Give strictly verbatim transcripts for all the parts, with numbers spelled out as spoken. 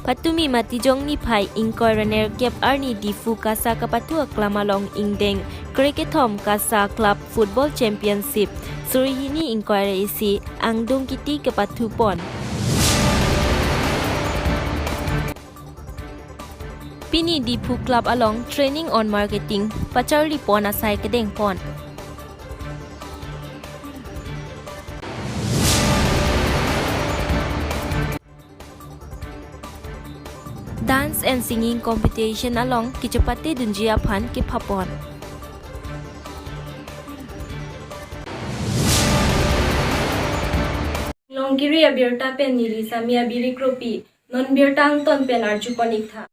Patumi Matijong niphai ingkoi ra nerkep arni Diphu KASA kapathu aklam along ingdeng krekethom KASA Club Football Championship suri hini ingkoi ra isi angdung kiti kepathu pon. Pini Diphu Club along training on marketing pacharli pon asai kedeng pon. Dance and singing competition along kechepate dunji aphan kepha pon. Longgiri abirta pen neli Sami Abiri Kropi, non birta angton pen arju pon ik tha.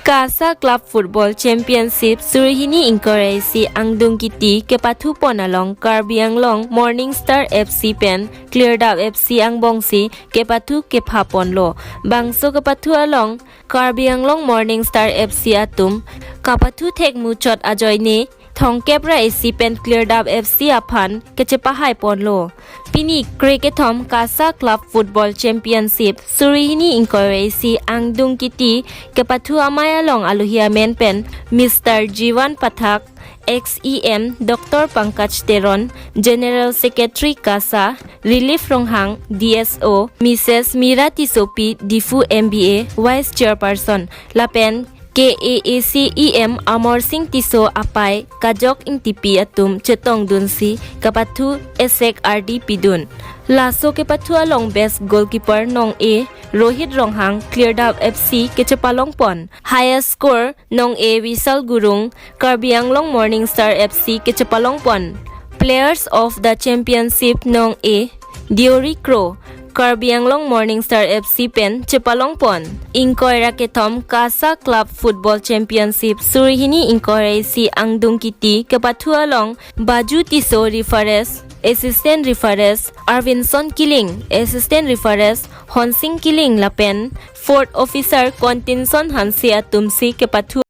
KASA Club Football Championship suri hini ingkoi ra isi angdung kiti kepathu pon along Karbi Anglong Morning Star F C pen Klirdap F C angbongsi kepathu kepha ponlo. Bangso kepathu along Karbi Anglong Morning Star F C atum kapathu thek muchot ajoine thongkep ra isi pen Klirdap F C aphan kechepahai ponlo. Pini krekethom KASA Club Football Championship suri hini ingkoi ra isi angdung kiti kepathu amei along alohi amen pen Mister Jiwan Pathak, ex E M, Doctor Pankaj Teron, General Secretary KASA, Relief Ronghang, D S O, Missus Mira Tissopi, Diphu M B A, Vice Chairperson, lapen K A A C E M Amar Singh Tisso apai Kajok Ingtipi atum chetongdunsi kapathu esek ardi pidun. Laso kepathu along best goalkeeper nong-e Rohit Ronghang, Klirdap F C kechepalong pon. Highest score nong-e Vishal Gurung, Karbi Anglong Morning Star F C kechepalong pon. Players of the Championship nong-e Deory Kro, Karbi Anglong Morning Star F C pen chepalong pon. Ingkoi ra kethom KASA Club Football Championship suri hini ingkoi ra isi angdung kiti kepathu along Baju Tisso referee, Assistant referee Arvinson Killing, Assistant referee Honsing Killing lapen Fourth Officer Kontinson Hanse atumsi kepathu.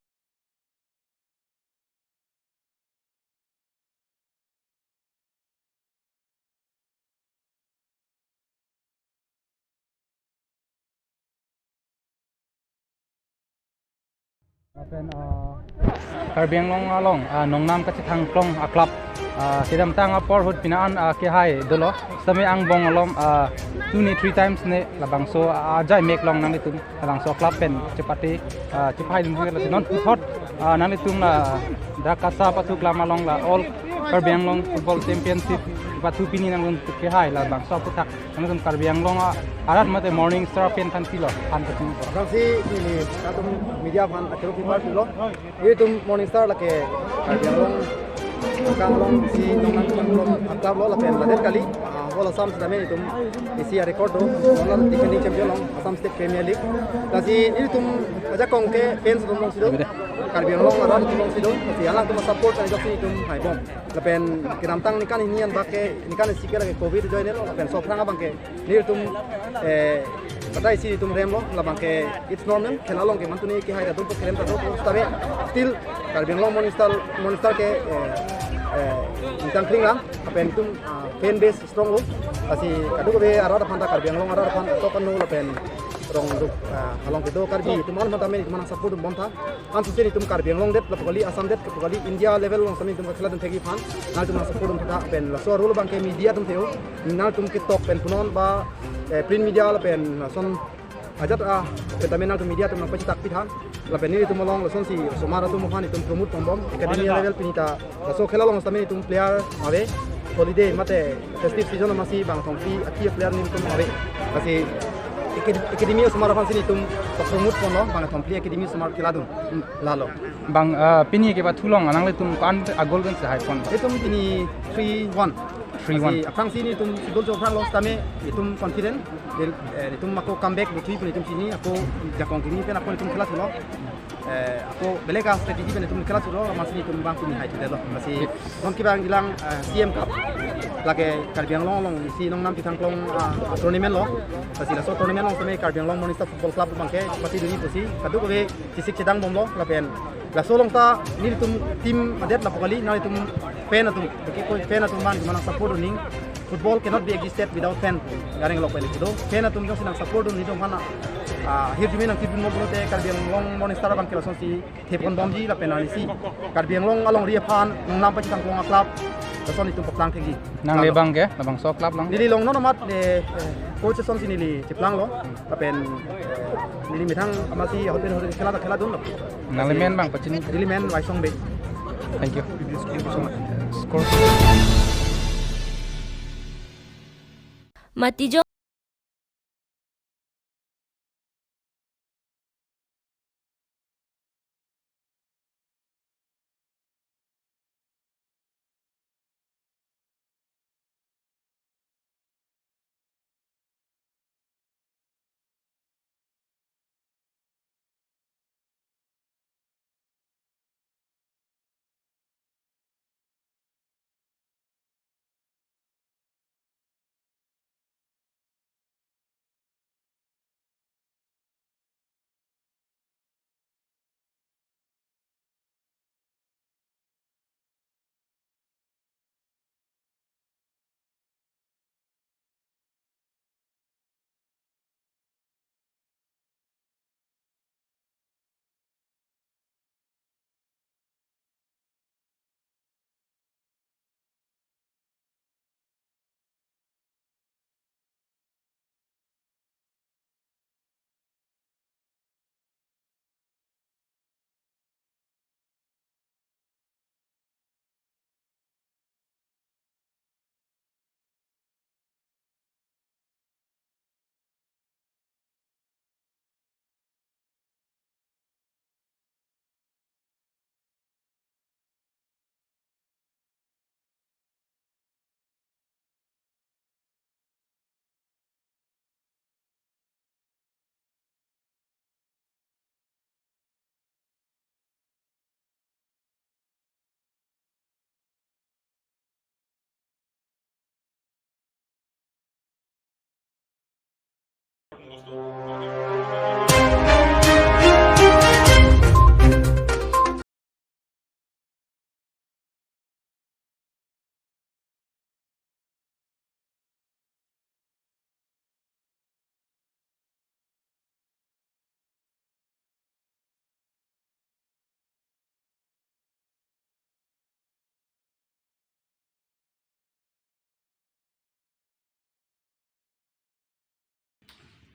Lapen, ah, Karbi Anglong along, ah, nongnam kachethang klong a-club, ah, kedamtang apor ahut pini an, ah, kehai dolo. Sitame angbong along, ah, two ni three times ne labangso, ah, ajai mek along nanglitum labangso club pen chepate, ah, chepahai dun lasi non puthot, ah, nanglitum la dak KASA pathu aklam along la All Karbi Anglong Football Championship pathu pini nanglitum kehai labangso aphuthak nanglitum Karbi Anglong, ah, arat mate Morning Star pen thanpi lo, than kachini. Aphrangsi neli kadung media aphan athero pipar pilo. Itum Morning Star lake Karbi Anglong, Karbi Anglong si nongnam nongnam aklam lo lapen ladet kali, ah, whole Assam sitame itum isi a-record do, nongnam defending champion long, Assam State Premier League. Lasi itum ajakong ke fans atum longsi do, Karbi Anglong arat atum longsi do, lasi alangtum a-support kali ajoksi itum haibom. Lapen kedamtang ningkan hini anbak ke, ningkan isi ke lake covid ajoine lo, lapen sophrang abang ke nelitum, eh, batai si itum rem lo, labang ke it's normal, khela along ke mantuni kehai ta do, kerem ta do, sitame still Karbi Anglong Morning Star, Morning Star ke, eh, eh, ingtang kling lang, lapen itum, ah, fan base strong lo, lasi kadokave arat aphan ta Karbi Anglong arat aphan atok anu lapen rong duk, ah, along kedo Karbi itum an mata me itum an support bom tha. Ansi si itum Karbi Anglong det lapu kali, Assam det lapu kali, India level along sitame itum kakhela dun thekji aphan nanglitum nang support dun tha, pen laso arlo abang ke media atum theo, nanglitum ketok pen punon ba, eh, print media lapen lason ajat, ah, pen tame nanglitum media atum nangpachitak pitha. Lapen nelitum along lasonsi osomar atum aphan itum promote pon bom, academy level pini ta laso khela along sitame itum player ave, holiday mate festive season amatsi bang thongpi aki player nelitum ave. Lasi acad-, academy osomar aphansi itum promote ponlo, bang thongpi academy osomar khela dun, hmm, lalo. Bang, ah, pini kepathu along nanglitum ko-an a-goal pen si hai pon? Itum pini three one. Three one. Lasi aphrangsi nelitum si goal chophrang lo sitame itum confident. Del, eh, itum ako comeback do thui pun itum chini ako jakong kimi pen ako itum khela thulo. Eh, ako beleka strategy pen itum khela thulo, amatsi itum bang pini hai thulo. Lasi non kibang ilang, eh, C M Cup lake Karbi Anglong along isi nongnam kethang klong, ah, tournament lo. Lasi laso tournament along sitame Karbi Anglong Morning Star Football Club abang ke pati duni pusi kadokave chesik chedang bomlo lapen laso along ta nelitum team adet lapu kali, nanglitum fan atum, ke ko fan atum man mana support ning Football cannot be existed without fan. Gareng lok pen kedo. Fan atum jongsi nang support dun, netum aphan, ah, hirjume nangkedun mo pulote Karbi Anglong Morning Star abang ke lasonsi thepon bomji lapen arnisi Karbi Anglong alongri aphan nanglam pachethang klong a-club lason netum paklang thekji. Nangli abang ke, labangso a-club lang? Neli long non amat, eh, eh, coach asonsi neli cheplanglo. Lapen, eh, neli methang amatsi ahut pen ahut khela ta khela dunlo. Nangli men abang pachini? Neli men Waisong Bey. Thank you. Score. Matijong.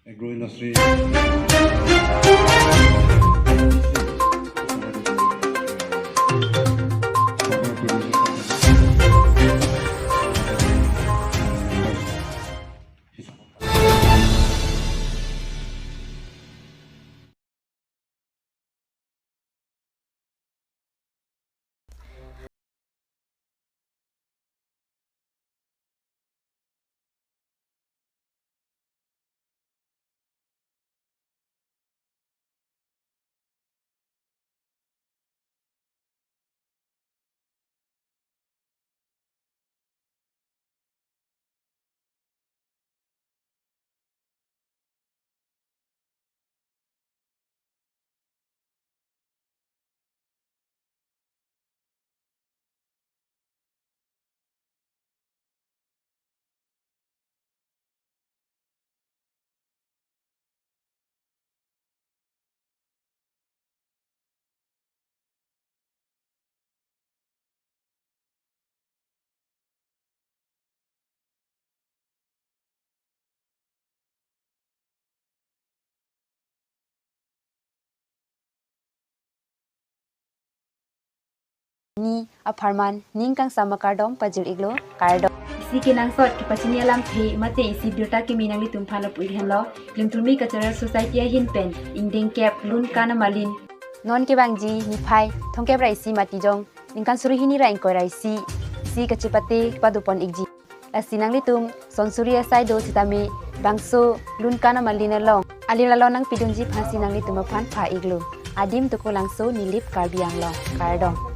Agro industry. Ni apharman ning kangsam akardom pajir-iklo, kardom. Isi kenangsot kepachini alamthe mate isi birta kimi nanglitum aphan lapu-ik henlo. Klingthurmi Cultural Society ahin pen ingdeng kep Lun Kan Amalin. Non kevangji niphai thomkep ra isi Matijong, ningkan suri hini ra ingkoi ra isi, isi kachepate padopon-ikji. Lasi nanglitum son suri asai do sitame bangso Lun Kan Amalin along alim lalo nangpidunji aphansi nanglitum aphan pha-iklo. Adim Tukulangso, Nilip Karbi Anglong. Kardom.